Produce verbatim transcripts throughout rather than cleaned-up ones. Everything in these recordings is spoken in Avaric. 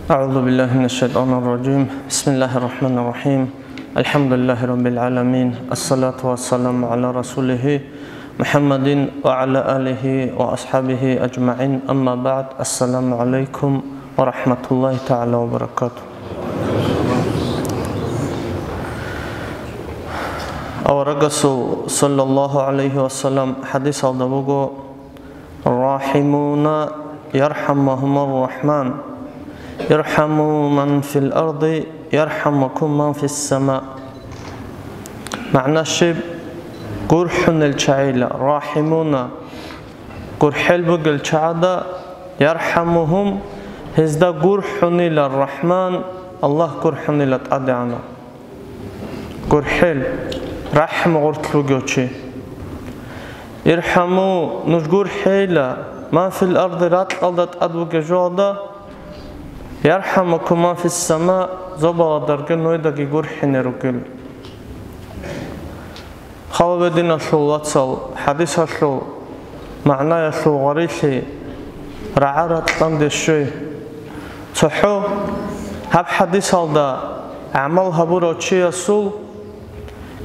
أعوذ بالله من الشيطان الرجيم. بسم الله الرحمن الرحيم. الحمد لله رب العالمين. الصلاة والسلام على رسوله محمد وعلى آله وأصحابه أجمعين. أما بعد. السلام عليكم ورحمة الله تعالى وبركاته. Аварагасул саллаллагьу гӀалайгьи ва саллам хӀадисалда буго: «Рахимуна ярхамухумур рахман, ирхаму ман фил арди, ярхамукум ман фис сама». МагӀна щиб? ГурхӀунел чагӀила, рахимуна, гурхӀел бугел чагӀада, ярхамухум, гьезда гурхӀунила Рахман, Аллагь гурхӀунила ТӀадегӀанав. ГурхӀел, рахӀму гъорлъ вугев чи. Ирхаму, нуж гурхӀейила, ман фил арди, ракьалда тӀад вугев жоялда, ярхамукум ман фис сама, зобаладарги нойдаги гурхӀине ругел. Хал гьабе, диналъул вацал, хӀадисалъул магӀнаялъул гъварилъи рагӀа-ракьанде щвей. ЦохӀо гьаб хӀадисалда гӀамал гьабурав чиясул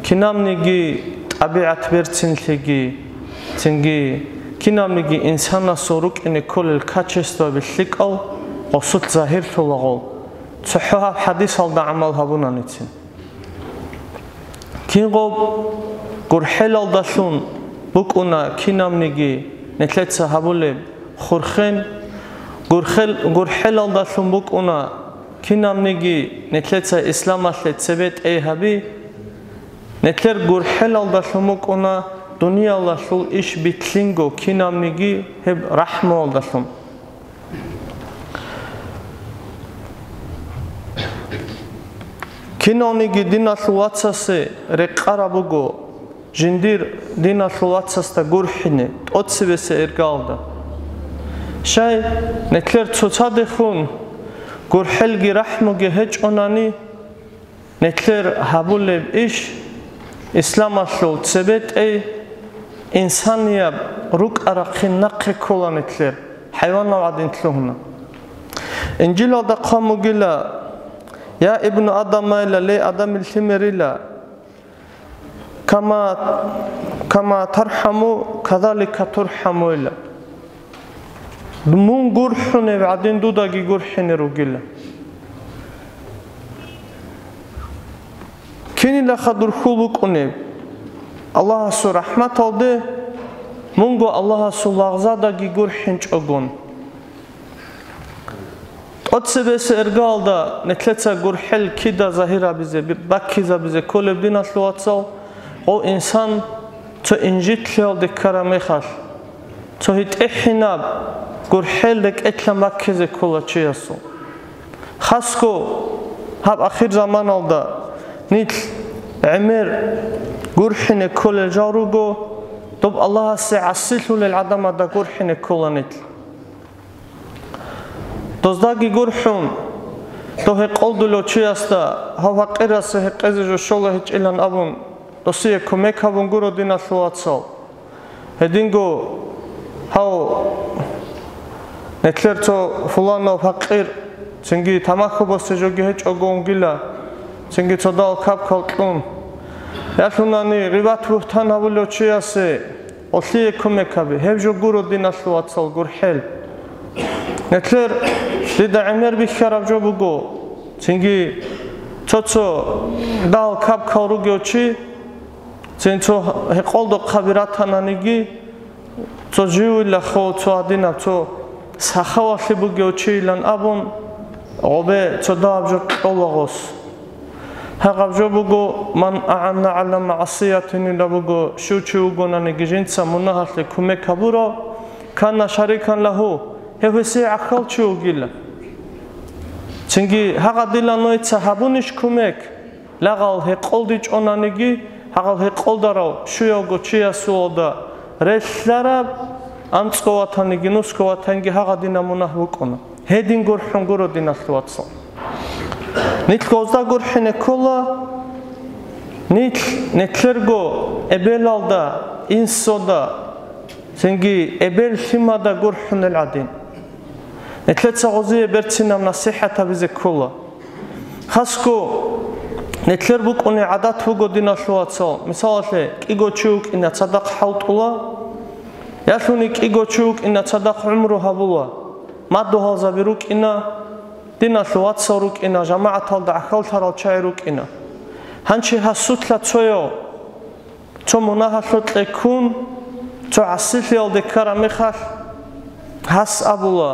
кинабниги тӀабигӀат берцинлъиги, цинги кинабниги инсанасул рукӀине кколел качестваби лъикӀал гъосулъ загьирлъулаго, цохӀо гьаб хӀадисалда гӀамал гьабунаницин. Кингъуб гурхӀелалдалъун букӀуна кинабниги нилъеца гьабулеб хурхен, гурхел-, гурхӀелалдалъун букӀуна кинабниги нилъеца исламалъе цебетӀей гьаби, нилъер гурхӀелалдалъун букӀуна дуниялалъул иш билълъинго кинабниги гьеб рахӀмуялдалъун. Киналниги диналъул вацасе рекъараб буго жиндир диналъул вацасда гурхӀине тӀоцебесеб иргаялда. Щай, нилъер цоцадехун гурхӀелги рахӀмуги гьечӀонани, нилъер гьабулеб иш исламалъул цебетӀей инсанияб рукӀа-рахъин нахъе ккола нилъер, хӀайванал гӀадин лъугьуна. Инжилалда хъван бугила: «Я ибну Адамайла, ле адамил лъимерила, кама, кама тархаму, казалика турхамуила». Мун гурхӀунеб гӀадин дудаги гурхӀине ругила. Кинилаха дур хьул букӀунеб? Аллагьасул рахӀматалде мунго Аллагьасул лагъзадаги гурхӀинчӀогон. ТӀоцебесеб иргаялда нилъеца гурхӀел кида загьир гьабизе, баккизабизе кколеб, диналъул вацал, гъов инсан цо инжитлъиялде ккараб мехалъ, цо гьитӀихӀинаб гурхӀел рекӀелъан баккизе ккола чиясул. Хасго гьаб ахирзаманалда нилъ гӀемер гурхӀине кколел жал руго, доб Аллагьасе гӀасилъулел гӀадамазда гурхӀине ккола нилъ. Доздаги гурхӀун, дов гьекъолдулев чиясда, гьав факъирасе гьекъезе жо щола гьечӀилан абун, досие кумек гьабун гуро, диналъул вацал. Гьединго гьав, нилъер цо фуланав факъир, цинги тамахьу босе жоги гьечӀого унгила, цинги цо дал капкал кьун. Ялъунани гъибат-бугьтан гьабулев чиясе, гъолъие кумек гьабе, гьеб жо гуро, диналъул вацал, гурхӀел. Нилъер дида гӀемер бихьараб жо буго, цинги цо-цо дал капкал ругев чи, цин цо гьекъолдохъаби ратананиги, цо живила хо, цо гьадинаб, цо сахавалъи бугев чийилан абун, гъобе цо дагьаб жо кьола гъос. Гьагъаб жо буго: «Ман агӀанна гӀала магӀсиятин», ила буго, щив чи вугонаниги жинца мунагьалъе кумек гьабурав, «кана шарикан лагьу», гьев гьесие гӀахьал чи вугила. Цинги гьагъадила нойца гьабунищ кумек? Лагъал гьекъолдичӀонаниги, гьагъал гьекъолдарав щуявго чиясулалда релълъараб, анцӀго ватаниги нусго ватанги гьагъадина мунагь букӀуна. Гьедин гурхӀун гуро, диналъул вацал. Нилъ гъозда гурхӀине ккола, нилъ, нилъерго эбелалда, инсода, цинги эбел-лъимада гурхӀунел гӀадин. Нилъеца гъозие берцинаб насихӀат гьабизе ккола. Хасго, нилъер букӀуни гӀадат буго, диналъул вацал, мисалалъе, кӀиго чи вукӀина цадахъ хӀалтӀула, ялъуни кӀиго чи вукӀина цадахъ гӀумру гьабула, мадугьалзаби рукӀина, диналъул вацал рукӀина, жамагӀаталда гӀахьаллъарал чагӀи рукӀина. Гьанчи гьасулъа цояв, цо мунагьалъукье ккун, цо гӀасилъиялде ккараб мехалъ, гьас абула: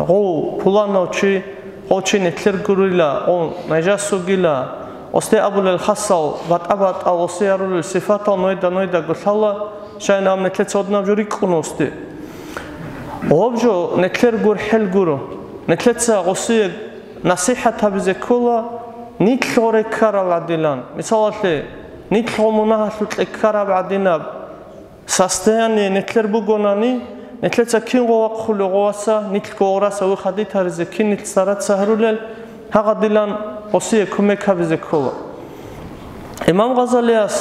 «Гъов, пуланав чи, гъов чи нилъер гурила, гъов нажас вугила», осде абулел хасал, батӀа-батӀал осиярулел сифатал нойда-нойдаго лъала, щайин аб нилъеца гьодинаб жо рикӀкӀун осде. Гъоб жо нилъер гурхӀел гуро. Нилъеца гъосие насихӀат гьабизе ккола, нилъго реккарал гӀадилан. Мисалалъе, нилъго мунагьалъукье ккараб гӀадинаб состояние нилъер бугонани, нилъеца кинго вахъулев гъоваса, нилъго гъораса вихадитаризе кин нилъ цараца гьарулел, гьагъадилан гъосие кумек гьабизе ккола. Имам Гъазалияс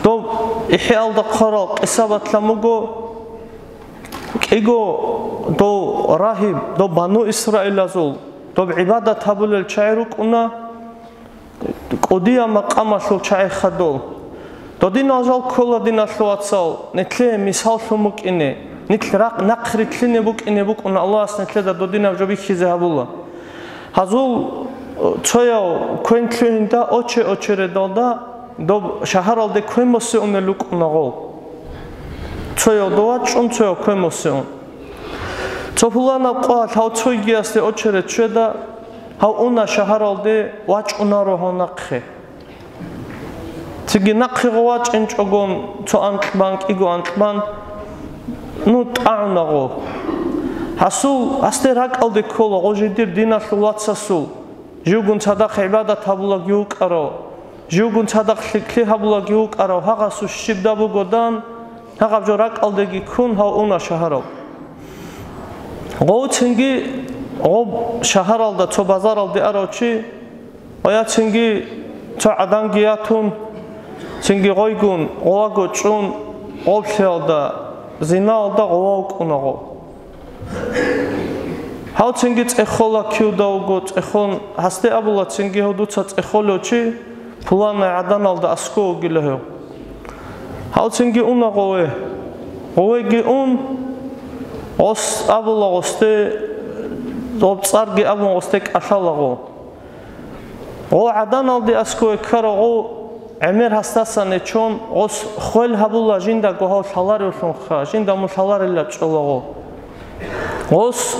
доб ИхӀяалда хъварал къиса батлан буго, кӀиго дов рагьиб, доб бану Исраилазул, доб гӀибадат гьабулел чагӀи рукӀуна, кӀудияб макъамалъул чагӀи хадув. Додинал жал ккола, диналъул вацал, нилъее мисаллъун букӀине, нилъ рахъ нахърилълъине букӀине букӀуна, Аллагьас нилъеда додинаб жо бихьизе гьабула. Гьазул, э, цояв квен лъугьинда оче-очередалда доб шагьаралде квен босе унел рукӀуна гъов. Цояв дов вачӀун, цояв квен босе ун. Цо пуланаб къо гьав цо йигиясде очеред щведа, гьав уна шагьаралде, вачӀунаро гьав нахъе. Цинги нахъего вачӀинчӀогон цо анкьбан, кӀиго анкьбан, ну, тӀагӀуна гъо. Гьасул, гьасде ракӀалде ккола гъо жидер диналъул вацасул, живгун цадахъ гӀибадат гьабулаги вукӀарав, живгун цадахъ лъикӀлъи гьабулаги вукӀарав, гьагъасул щибда бугодан, гьагъаб жо ракӀалдеги ккун гьав уна шагьарал. Гъов цинги гъоб шагьаралда цо базаралде арав чи, ва я цинги цо гӀаданги ятун, цинги гъойгун, гъоваго чӀун, гъоблъиялда, зинаялда гъова вукӀуна гъов. Гьав цинги цӀехола кивда вуго, цӀехон, гьасде абула цинги гьав дуца цӀехолев чи, пуланай гӀаданалда аскӀов вугила гьев. Гьав цинги уна гъове. Гъовеги ун, гъос абула гъосде, гъоб цӀарги абун гъосде кӀалъала гъо. Гъо гӀаданалде аскӀове ккарав гъо гӀемер гьасдасан нечон, гъос хвел гьабула жиндаго гьав лъаларевлъунха, жинда мун лъаларилан чӀола гъо. Гъос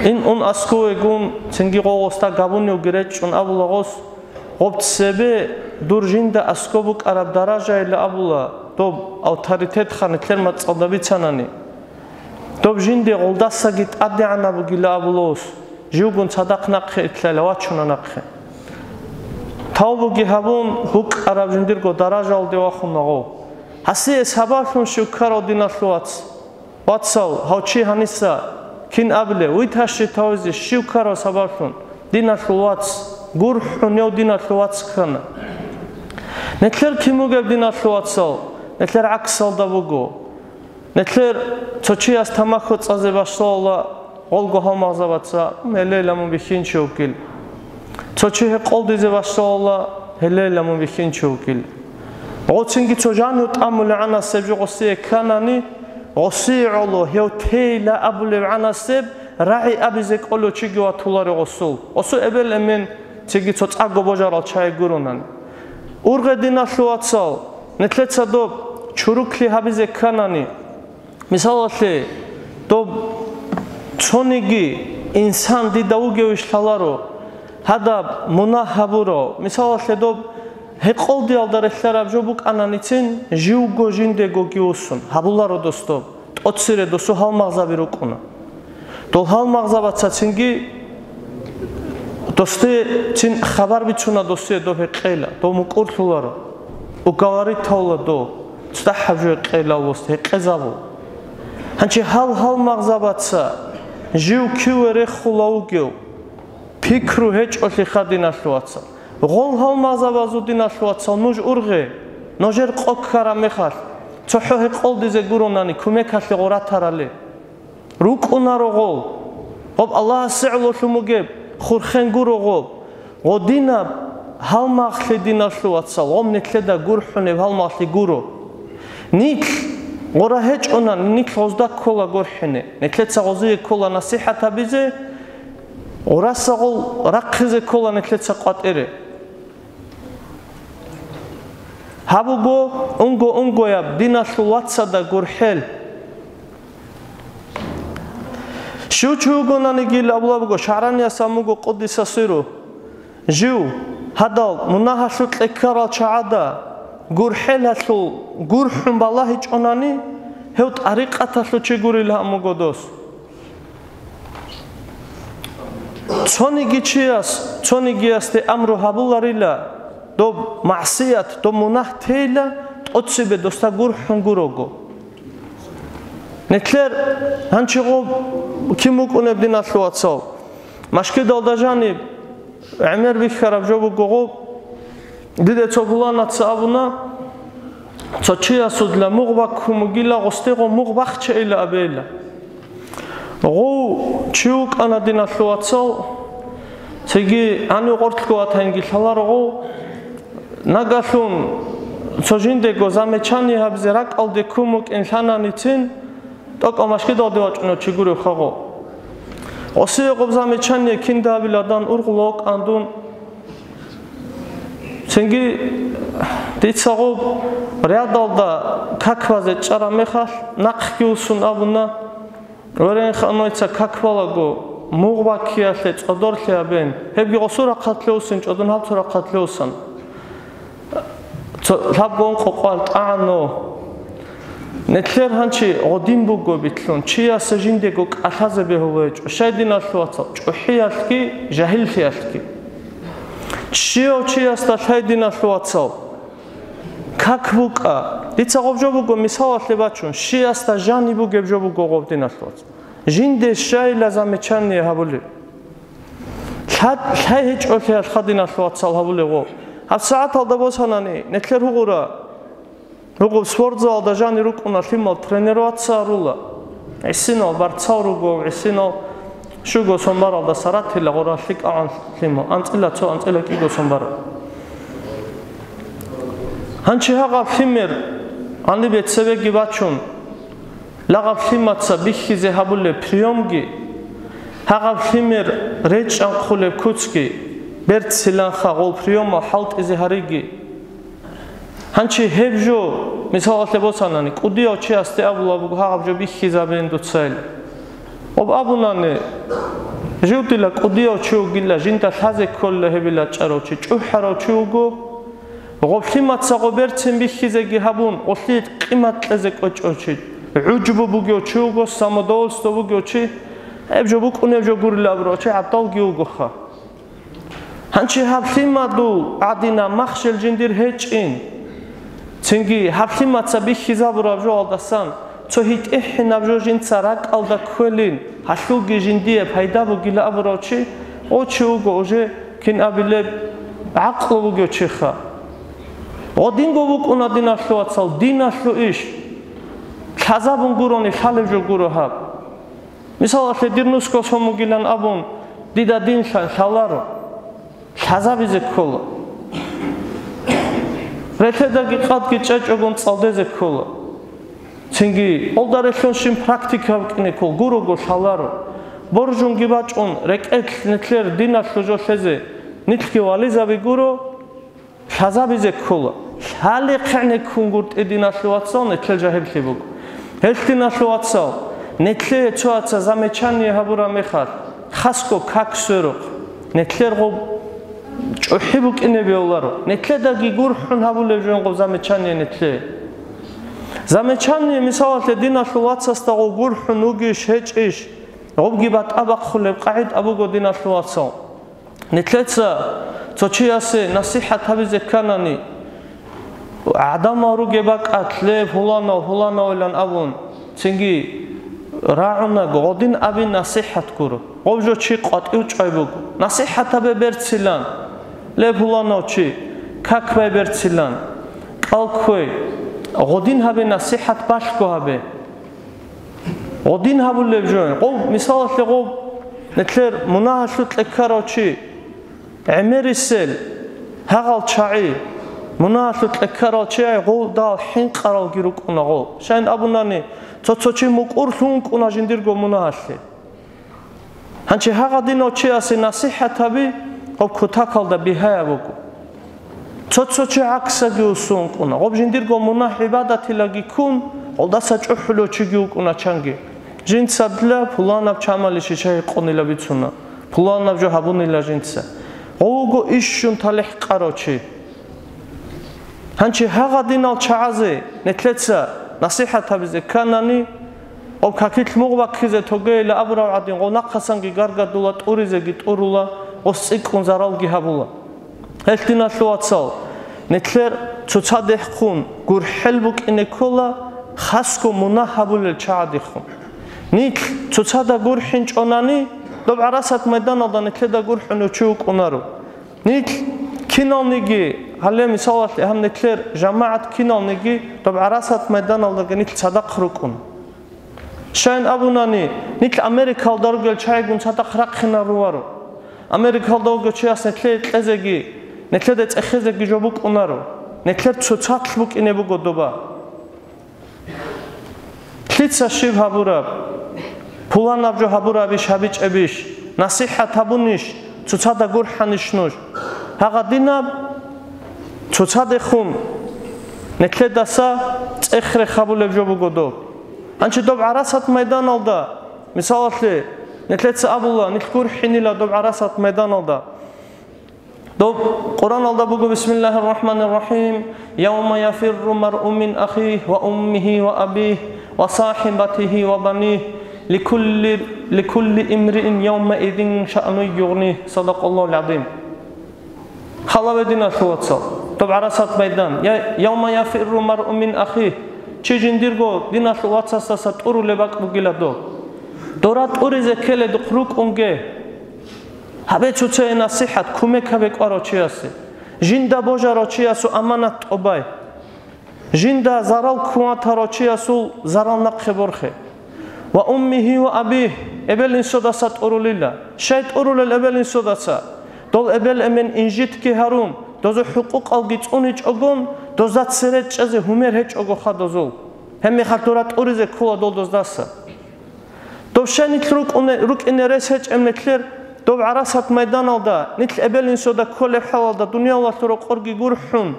ин ун аскӀовегун, цинги гъо гъосда габуневги речӀчӀун абула гъос, гъоб цебе дур жинда аскӀоб букӀараб даражайилан абула, доб авторитетха нилъер мацӀалда бицанани. Доб жинде гъолдасаги тӀадегӀанаб бугила абулос, живгун цадахъ нахъе итлъайла вачуна нахъе. Тавбуги гьабун, букӀараб жиндирго даражалде вахуна гъов. Гьасие сабаблъун щив ккарав, диналъул вац? Вацал, гьав чи гьаниса кин абилев, виташи тавизе щив ккарав сабаблъун, диналъул вац, гурхӀунев диналъул вац ккана. Нилъер кин бугеб, диналъул вацал, нилъер гӀаксалда буго. Нилъер цо чияс тамаху цӀазе башалла, гъолго гьалмагъзабаца, гьелейла мун бихьинчи вукӀил. Цо чи гьекъолдизе башалла, гьелейла мун бихьинчи вукӀил. Гъоцинги цо жанив тӀамулегӀанасеб жо гъосие кканани, гъосие гӀоло гьев тейила абулевгӀанасеб рагӀи абизе кӀолев чиги ватуларо гъосул. Гъосул эбел-эмен цинги цо цӀакъго божарал чагӀи гуронани. Ургъе, диналъул вацал, нилъеца доб чуруклъи гьабизе кканани, мисалалъе, доб цониги инсан дида вугевищ лъаларо, гьадаб мунагь гьабурав, мисалалъе, доб гьекъолдиялда релълъараб жо букӀананицин, живго жиндегоги вуссун гьабуларо дос доб, тӀоцире досул гьалмагъзаби рукӀуна. Дол гьалмагъзабацацинги досде цин хабар бицуна, досие доб гьекъейила, дов мукӀурлъуларо, уговорить тавла дов, цӀахӀаб жо гьекъейилавлас гьекъезабу. Гьанчи гьал гьалмагъзабаца жив киве рехула вугев пикру гьечӀолъиха, диналъул вацал. Гъол гьалмагъзабазул, диналъул вацал, нуж ургъе, нужер къо ккараб мехалъ, цохӀо гьекъолдизе гуронани кумекалъе гъоратарали. РукӀунаро гъол. Гъоб Аллагьас гӀололъун бугеб хурхен гуро гъоб. Гъодинаб гьалмагълъи, диналъул вацал, гъоб нилъеда гурхӀунеб гьалмагълъи гуро. Нилъ гъора гьечӀонани, нилъ гъозда ккола гурхӀине. Нилъеца гъозие ккола насихӀат гьабизе, гъораса гъол рахъизе ккола нилъеца къватӀире. Гьаб буго унго-унгояб диналъул вацада гурхӀел. Щив чи вугонаниги абулеб буго, ШагӀранияс абун буго, къуддиса сирругьу, жив гьадал мунагьалъукье ккарал чагӀада гурхӀелалъул гурхӀун балагьичӀонани, гьев тӀарикъаталъул чи гурила абун буго дос. Цониги чияс цонигиясде амру гьабуларила, доб магӀсият, доб мунагь тейила, тӀоцебе досда гурхӀун гурого. Нилъер гьанчи гъоб кин букӀунеб, диналъул вацал? Машгидалда жаниб гӀемер бихьараб жо буго гъоб. Дида цо пуланаца абуна, цо чиясулъа мугъ баккун бугила, гъосдего мугъ бахчейила абейила. Гъов чи вукӀана, диналъул вацал, цеги гьанив къортлъго ватанги лъаларо гъов. Нагалъун цо жиндего замечание гьабизе ракӀалде ккун букӀин лъананицин, тӀокӀал машгидалде вачӀунев чи гурев хагъо. Гъосие гъоб замечание кинда гьабиладан ургъула вукӀан дун. Цинги дица гъоб рядалда как базе чӀараб мехалъ, нахъги вуссун абуна: «Верен ханойца как балаго, мугъ баккиялъе цӀодорлъи гьабен». Гьебги гъосул рахъалъе вуссин, чӀодун гьаб цо рахъалъе вуссана. Цо лъабго ункъо къвал тӀагӀано. Нилъер гьанчи гъодин буго битлъун, чиясе жиндего кӀалъазе бегьулев гьечӀо, щай, диналъул вацал, чӀухӀиялъги жагьиллъиялъги. Щивав чиясда лъай, диналъул вацал, как букӀа. Дица гъоб жо буго, мисалалъе бачун, щиясда жаниб бугеб жо буго гъоб, диналъул вацал. Жинде щайила замечание гьабулеб. Лъа-, лъай гьечӀолъиялъха, диналъул вацал, гьабулеб гъо. ГьабсагӀаталда босанани, нилъер гьугъура, гьугъуб спортзалда жанир рукӀуна лъимал тренироваться гьарула. ГӀисинал барцал руго, гӀисинал щуго сон баралда саратила гъура лъикӀагӀан лъимал, анцӀила цо, анцӀила кӀиго сон бараб. Гьанчи гьагъаб лъимер гьанибе цебеги бачун, лагъаб лъимаца бихьизе гьабулеб приёмги, гьагъаб лъимер речӀчӀанхъулеб куцги берциланха гъол приёмал хӀалтӀизе гьариги. Гьанчи гьеб жо, мисалалъе босанани, кӀудияв чиясде абулеб буго гьагъаб жо бихьизабеян дуцайилан. Гъоб абунани, жив дила кӀудияв чи вугила, жинда лъазе кколила гьебила чӀарав чи, чӀухӀарав чи вуго. Гъоб лъимаца гъоб берцин бихьизеги гьабун, гъолъие къимат кьезе кӀвечӀев чи, гӀужбу бугев чи вуго, самодовольство бугев чи, гьеб жо букӀунеб жо гурилан абурав чи гӀабдалги вугоха. Гьанчи гьаб лъимадул гӀадинаб махщел жиндир гьечӀин, цинги гьаб лъимаца бихьизабураб жоялдасан цо гьитӀихӀинаб жо жинца ракӀалда кквелин, гьалъулги жиндие пайда бугила абурав чи, гъо чи вуго уже кин абилеб гӀакълу бугев чиха. Гъодинго букӀуна, диналъул вацал, диналъул иш. Лъазабун гурони лъалеб жо гуро гьаб. Мисалалъе, дир нусго сон бугилан абун, дида дин лъа-, лъаларо. Лъазабизе ккола. Релъедаги къадги чӀечӀогун цӀалдезе ккола. Цинги, гъолда релълъунщин практика букӀине ккол, гурого лъаларо. Боржунги бачӀун, рекӀелъ нилъер диналъул жо лъезе, нилъги вализаби гуро, лъазабизе ккола. Лъалихъе гӀенеккунгутӀи, диналъул вацал, нилъел жагьиллъи буго. Гьелъ, диналъул вацал, нилъее цо аца замечание гьабураб мехалъ, хасго как сверухъ, нилъер гъоб чӀухӀи букӀине бегьуларо. Нилъедаги гурхӀун гьабулеб жо гъоб замечание нилъее. Замечание, мисалалъе, диналъул вацасда гъоб гурхӀун вугищ, гьечӀищ, гъобги батӀа бахъулеб къагӀида буго, диналъул вацал. Нилъеца цо чиясе насихӀат гьабизе кканани, гӀадамал ругеб бакӀалъ, ле, пуланав, пуланавилан абун, цинги рагӀунаго, гъодин абин насихӀат гуро. Гъов жо чи къватӀив чӀвай буго. НасихӀат гьабе берцилан, ле, пуланав чи, как бай берцилан, кӀал кквей, гъодин гьабе насихӀат, балъго гьабе. Гъодин гьабулеб жо. Гъов, мисалалъе, гъов Нилъер мунагьалъукье ккарав чи, гӀемерисел, гьагъал чагӀи, мунагьалъукье ккарал чагӀи гъолдал хӀинкъаралги рукӀуна гъол. Щайин абунани, цо-цо чи мукӀурлъун ункъуна жиндирго мунагьалъе. Гьанчи гьагъадинав чиясе насихӀат гьаби, гъоб кутакалда бигьаяб буго. Цо-цо чи гӀаксаги усун ункъуна. Гъоб жиндирго мунагь-гӀибадатилаги ккун, гъолдаса чӀухӀулев чиги вукӀуна чанги. Жинцадила пуланаб чамали шиша гьикъунила бицуна, пуланаб жо гьабунила жинца. Гъов вуго ишщун талихӀ къарав чи. Гьанчи гьагъадинал чагӀазе нилъеца насихӀат гьабизе кканани, гъоб какилъ мугъ баккизе тогейила абурав гӀадин, гъов нахъасанги гаргадула, тӀуризеги тӀурула, гъос цӀикӀкӀун заралги гьабула. Гьелъ, диналъул вацал, нилъер цоцадехун гурхӀел букӀине ккола хасго мунагь гьабулел чагӀадехун. Нилъ цоцада гурхӀинчӀонани, доб гӀарасат майданалда нилъеда гурхӀунев чи вукӀунаро. Нилъ киналниги, гьале мисалалъе, гьаб нилъер жамагӀат киналниги доб гӀарасат майданалдаги нилъ цадахъ рукӀун. Щайин абунани, нилъ Америкалда ругел чагӀигун цадахъ рахъинаруларо. Америкалда вугев чияс нилъее кьезеги, нилъеда цӀехезеги жо букӀунаро. Нилъер цоцалъ букӀине буго доба. Лъица щиб гьабураб? Пуланаб жо гьабурабищ, гьабичӀебищ? НасихӀат гьабунищ? Цоцада гурхӀанищ нуж? Гьагъадинаб цоцадехун нилъедаса цӀех-рех гьабулеб жо буго доб. Гьанчи доб гӀарасат майданалда, мисалалъе, нилъеца абула, нилъ гурхӀинила доб гӀарасат майданалда. Доб Къуръаналда буго: «Бисмиллагьир рахӀманир рахӀим. Явма яфирру маръу мин ахихи ва уммихи ва абихи ва сахибатихи ва банихи. Ликулли, ликулли имриин явмаизин шаънун югъних». Садакъаллагьул гӀазим. Халаве, диналъул вацал, доб гӀарасат майдан. Я, явма яфирру маръу мин ахихи. Чи жиндирго диналъул вацасдаса тӀурулеб бакӀ бугила доб. Дора тӀуризе ккеледухъ рукӀунге. Гьабе цоцае насихӀат, кумек гьабе кӀварав чиясе. Жинда божарав чиясул аманат тӀобай. Жинда зарал ккун ватарав чиясул зарал нахъе борхе. Ва уммихи ва абихи, эбел-инсудаса тӀурулила. Щай тӀурулел эбел-инсудаса? Дол эбел-эмен инжитги гьарун, дозул хӀукъукъалги цӀуничӀогун, дозда цере чӀезе гьумер гьечӀогоха дозул. Гьебмехалъ дора тӀуризе ккола дол доздаса. Дов щай нилъ рукӀуне-, рукӀине рес гьечӀеб нилъер доб гӀарасат майданалда, нилъ эбел-инсуда кколеб хӀалалда, дуниялалъул рокъорги гурхӀун,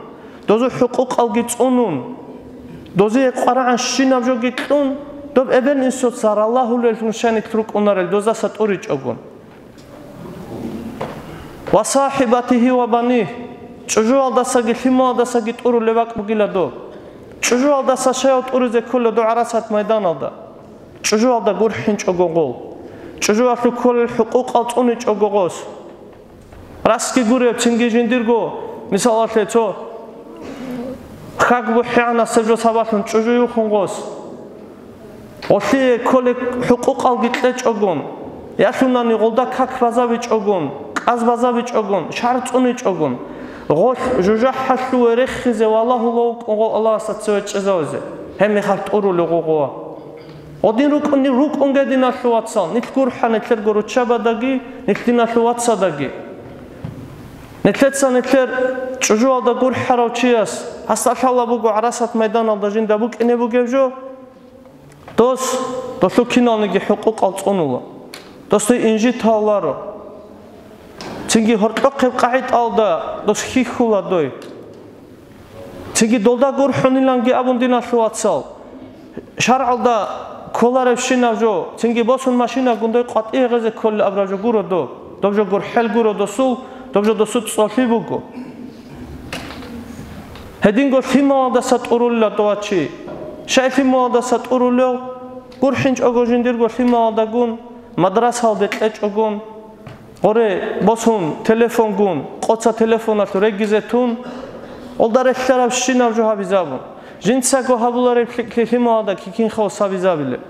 дозул хӀукъукъалги цӀунун, дозие къварагӀан щинаб жоги кьун, доб эбел-инсуца раллагьулеллъун щай нилъ рукӀунарел доздаса тӀуричӀогун. Ва сахибатихи ва банихи, чӀужуялдасаги лъималдасаги тӀурулеб бакӀ бугила доб. ЧӀужуялдаса щаяв тӀуризе ккола доб гӀарасат майданалда? ЧӀужуялда гурхӀинчӀого гъол. ЧӀужуялъул кколел хӀукъукъал цӀуничӀого гъос. Расги гуреб, цинги жиндирго, мисалалъе, цо хьаг бухӀигӀанасеб жо сабаблъун чӀужу юхун гъос. Гъолъие кколеб хӀукъукъалги кьечӀогун, ялъунани гъолда как базабичӀогун, кӀаз базабичӀогун, шар цӀуничӀогун, гъолъ жужахӀалъуве рехизе валагьула вукӀун гъол Аллагьасда цеве чӀезавизе, гьебмехалъ тӀурулел гъугъула. Гъодин рукӀуни-, рукӀунге, диналъул вацал, нилъ гурхӀа нилъерго руччабадаги, нилъ диналъул вацадаги. Нилъеца нилъер чӀужуялда гурхӀарав чияс гьасда лъала буго гӀарасат майданалда жинда букӀине бугеб жо, дос, долъул киналниги хӀукъукъал цӀунула. Досде инжит гьавларо. Цинги гьоркьохъеб къагӀидалда дос хьихьула дой. Цинги долда гурхӀуниланги абун, диналъул вацал, шаргӀалда кколаребщинаб жо, цинги босун машинагун дой къватӀие гъезе кколел абураб жо гуро доб. Доб жо гурхӀел гуро досул, доб жо досул цӀолъи буго. Гьединго лъималдаса тӀурулила дова чи. Щай лъималдаса тӀурулев? ГурхӀинчӀого жиндирго лъималдагун, мадрасалде кьечӀогун, гъоре босун, телефонгун, къоца телефоналъ регизе тун, гъолда релълъарабщинаб жо гьабизабун. Жинцаго гьабулареб лъикӀлъи лъималда кикин хавсабизабилеб.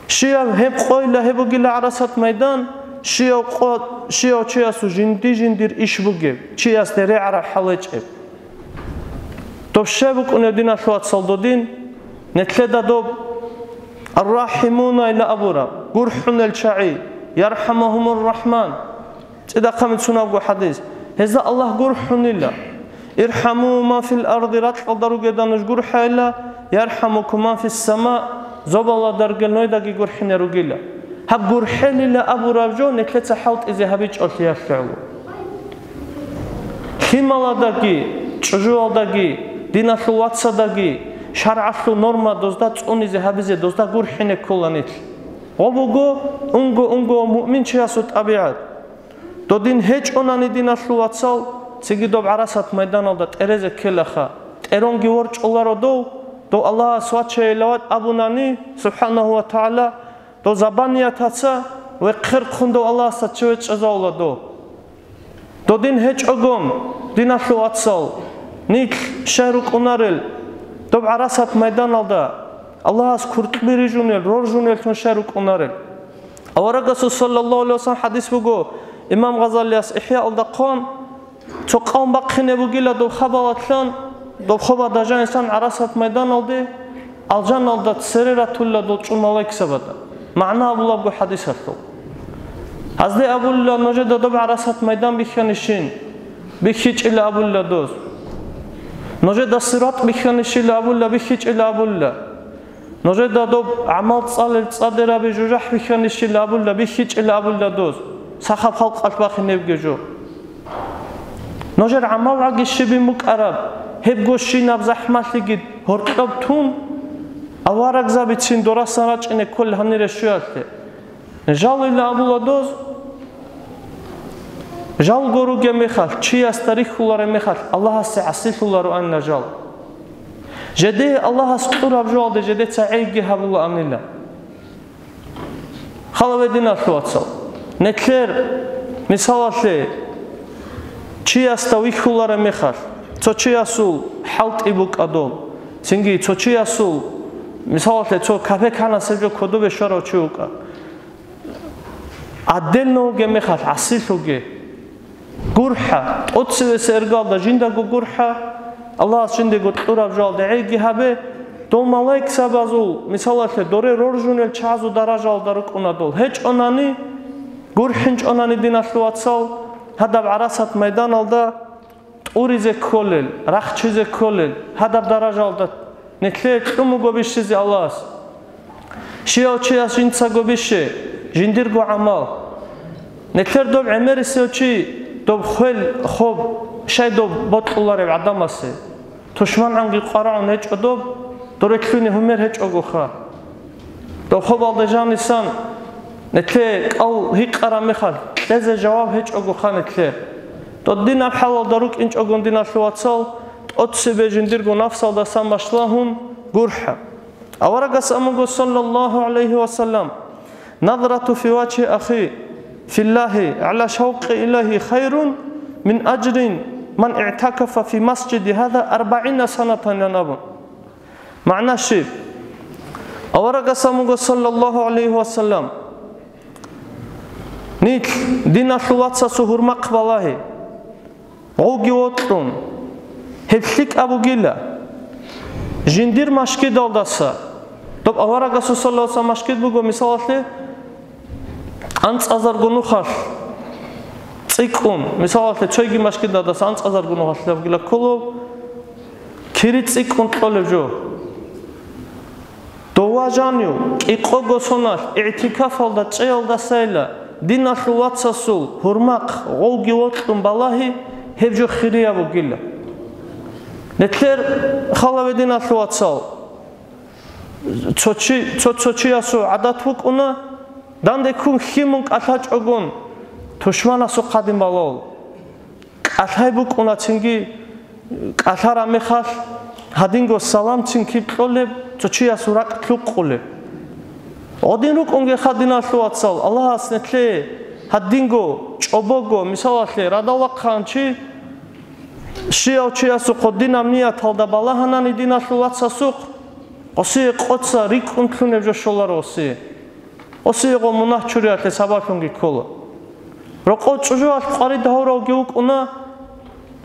Щияв гьеб къойила гьеб бугила гӀарасат майдан, щияв къо-, щияв чиясул жинди-жиндир иш бугеб, чиясде регӀараб хӀал гьечӀеб. Доб щай букӀунеб, диналъул вацал, додин? Нилъеда доб ар-рахӀимуна ила абураб, гурхӀунел чагӀи. «ЯрхӀамухумур-Рахман», цӀидахъа мицунабго хӀадис, гьезда Аллагь гурхӀунила. «ИрхӀаму ман фил арди», ракьалда ругеда нуж гурхӀайила, «ярхӀамукум ман фиссама», зобалазда ругел нужедаги гурхӀине ругила. Гьаб гурхӀелила абураб жо нилъеца хӀалтӀизе гьабичӀолъиялъе гӀоло. Лъималаздаги, чӀужуялдаги, диналъул вацаздаги шаргӀалъул норма дозда цӀунизе гьабизе, дозда гурхӀине ккола нилъ. Гъо буго унго-унго муъминчиясул тӀабигӀат. Додин гьечӀонани, диналъул вацал, цинги доб гӀарасат майданалда тӀерезе ккелаха. ТӀеронги ворчӀуларо дов, дов Аллагьас вачейилават абунани, субхӀанагьу ва тагӀала, дов забаниятаца вехъерхъун дов Аллагьасда чевечӀезавула дов. Додин гьечӀогон, диналъул вацал, нилъ щай рукӀунарел, доб гӀарасат майданалда Аллагьас куркьби рижунел, роржунеллъун щай рукӀунарел? Аварагасул саллаллагьу гӀалайгьи вассалам хӀадис буго, имам Гъазалияс ИхӀяалда хъван, цо къавм бахъине бугила доб хабалатлъан, доб хабалда жанисан гӀарасат майданалде, алжаналда цере ратулла дол чӀун малайкзабада. МагӀна абулабго хӀадисалъул. Гьазде абулла, нужеда доб гӀарасат майдан бихьанищин, бихьичӀила абулла доз. Нужеда сират бихьанищила абулла, бихьичӀила абулла. Нужеда доб гӀамал цӀалел цӀадираби жужахӀ бихьанищила абулла, бихьичӀила абулла доз, сахаб халкъалъ бахинебги жо. Нужер гӀамал гӀаги щибин букӀараб, гьебго щинаб захӀмалъиги гьоркьоб тун, аварагзабицин дорасан рачӀине ккол гьанире щуялъе. Жалила абула доз, жалго ругеб мехалъ, чиясда рихьулареб мехалъ, Аллагьасе гӀасилъулароанила жал. Жеде Аллагьас кьураб жоалде жедеца гӀейги гьабулаанила. Халаве, диналъул вацал, нетлъер мисалалъе, чиясда вихьулареб мехалъ, цо чиясул хӀалтӀи букӀадул, цинги цо чиясул, мисалалъе, цо капеканасеб жо кодобе щварав чи вукӀа. Отдельно вугеб мехалъ гӀасилъуге. ГурхӀа, тӀоцевесеб эргалда жиндаго гурхӀа, Аллагьас жиндего кьураб жоалде гӀейги гьабе, дол малайкзабазул, мисалалъе, доре роржунел чагӀазул даражаялда рукӀуна дол. ГьечӀонани, гурхӀинчӀонани, диналъул вацал, гьадаб гӀарасат майданалда тӀуризе кколел, рахчизе кколел, гьадаб даражаялда нетлъе кьун буго бищизе Аллагьас. Щияв чияс жинцаго бище, жиндирго гӀамал. Нетлъер доб гӀемерисев чи, доб хвел, хоб, щай доб бокьуларев гӀадамасе? ТушмангӀанги къварагӀун гьечӀо доб, доре лъугьине гьумер гьечӀогоха. Доб хобалда жанисан, нетлъе кӀал гьикъараб мехалъ, кьезе жаваб гьечӀогоха нетлъе. Додинаб хӀалалда рукӀинчӀогон, диналъул вацал, тӀоцебе жиндирго нафсалдасан башлагьун гурхӀа. Аварагас амуго, саллаллагьу гӀалайгьи ва саллам: «Назрату фи вачгьи ахи филлагьи гӀала шавкъи илайгьи хайрун мин ажри ман игӀтакафа фи масжиди гьаза арбагӀина санатан», – ян абун. МагӀна щиб? Аварагас амуго, саллаллагьу гӀалайгьи ва саллам: «Нилъ, диналъул вацасул гьурмахъ балагьи». Гъовги вокьун, гьеб лъикӀаб бугила. Жиндир машгидалдаса, доб аварагасул саллаллагьу гӀалайгьи ва саллам машгид буго, мисалалъе, анцӀазарго нухалъ цӀикӀкӀун, мисалалъе, цойги машгидалдаса анцӀазарго нухалъ бугила кколеб, кири цӀикӀкӀун кьолеб жо. Дова жанив, кӀикъого соналъ игӀтикафалда чӀеялдасайила, диналъул вацасул гьурмахъ гъовги вокьун балагьи, гьеб жо хирияб бугила. Нетлъер халаве, диналъул вацал, цо чи-, цо-цо чиясул гӀадат букӀуна, данде ккун хьимун кӀалъачӀогун, тушманасухъ гьадин балагьул. КӀалъай букӀуна цинги, кӀалъараб мехалъ гьадинго саламцин киб кьолеб, цо чиясул ракӀ лъукъулеб. Гъодин рукӀунгеха, диналъул вацал, Аллагьас нетлъе гьадинго чӀобого, мисалалъе, радал вахъан чи, щияв чиясухъ гъодинаб нияталда балагьанани, диналъул вацасухъ, гъосие къоца рикӀкӀун лъунеб жо щоларо гъосие. Осиего мунагь чуриялъе сабаблъунги ккола. Рокъов чӀужуялъ къварид гьавравги вукӀуна,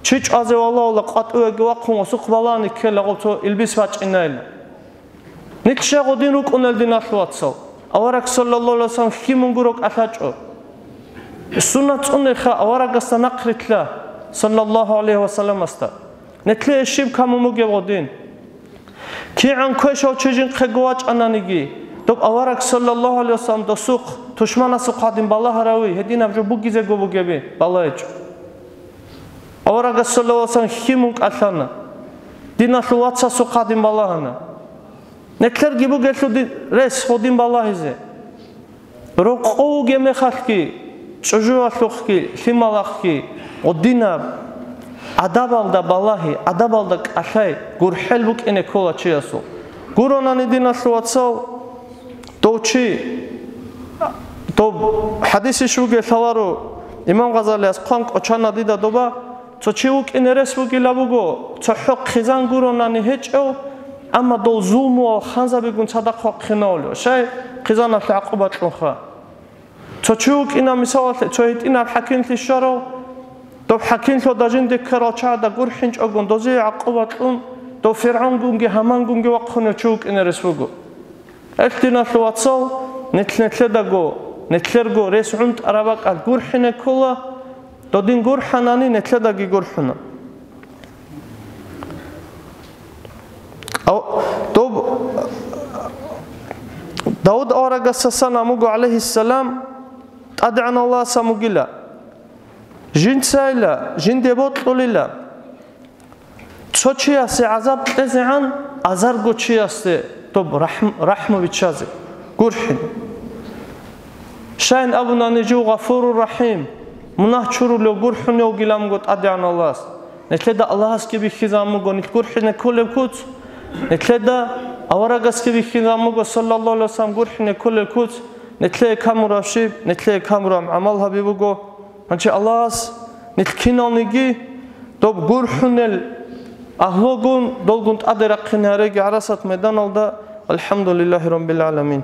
чи чӀвазе валагьула, къватӀивеги вахъун осухъ балагьани ккела гъов цо илбис бачӀинайилан. Нилъ щай гъодин рукӀунел, диналъул вацал? Авараг саллаллагьу гӀалайгьи вассалам лъимун гуро кӀалъачӀо. Суннат цӀунеха аварагасда нахърилълъа, саллаллагьу гӀалайгьи вассаламасда. Нилъее щиб камун бугеб гъодин? КигӀан квешав чи жинхъего вачӀананиги, доб авараг саллаллагьу гӀалайгьи вассалам досухъ, тушманасухъ гьадин балагьаравий, гьединаб жо бугизего бугеби, балагьичӀо. Аварагас саллаллагьу гӀалайгьи вассалам лъимун кӀалъана, диналъул вацасухъ гьадин балагьана. Нилъерги бугелъул ди-, рес гъодин балагьизе. Рокъов вугеб мехалъги, чӀужуялъухъги, лъималахъги, гъодинаб адабалда балагьи, адабалда кӀалъай, гурхӀел букӀине ккола чиясул. Гуронани, диналъул вацал, дов чи, доб хӀадис иш бугел лъаларо, имам Гъазалияс хъван кӀочана дида доба, цо чи вукӀине рес бугила буго, цохӀо хъизан гуронани гьечӀев, амма дол зулмуял ханзабигун цадахъ вахъинавулев. Щай хъизаналъе гӀакъуба кьунха? Цо чи вукӀина, мисалалъе, цо гьитӀинаб хӀакимлъи щварав, доб хӀакимлъода жинде ккарал чагӀада гурхӀинчӀогун, дозие гӀакъуба кьун, дов ФиргӀунгунги Гьамангунги вахъунев чи вукӀине рес буго. Гьелъ, диналъул вацал, нилъ-нилъедаго, нилъерго рес гӀунтӀараб бакӀалъ гурхӀине ккола, додин гурхӀанани, нилъедаги гурхӀуна. Ав-, доб-, Давуд аварагасасан амуго, гӀалайгьиссалам, ТӀадегӀан Аллагьасан вугила. Жинцайила, жинде бокьулила. Цо чиясе гӀазаб кьезегӀан азарго чиясде доб рахӀм-, рахӀму биччазе, гурхӀин. Щайин абунани жив Гъафурур Рахим, мунагь чурулев, гурхӀунев вугилан буго ТӀадегӀан Аллагьас. Нилъеда Аллагьасги бихьизан буго нилъ гурхӀине кколеб куц, нилъеда аварагасги бихьизан буго, саллаллагьу гӀалайгьи вассалам, гурхӀине кколеб куц, нилъее камураб щиб, нилъее камураб гӀамал гьаби буго. Гьанже Аллагьас нилъ киналниги доб гурхӀунел агьлугун, долгун тӀаде рахъине гьареги гӀарасат майданалда. АлхӀамдулиллагьи раббил гӀаламин.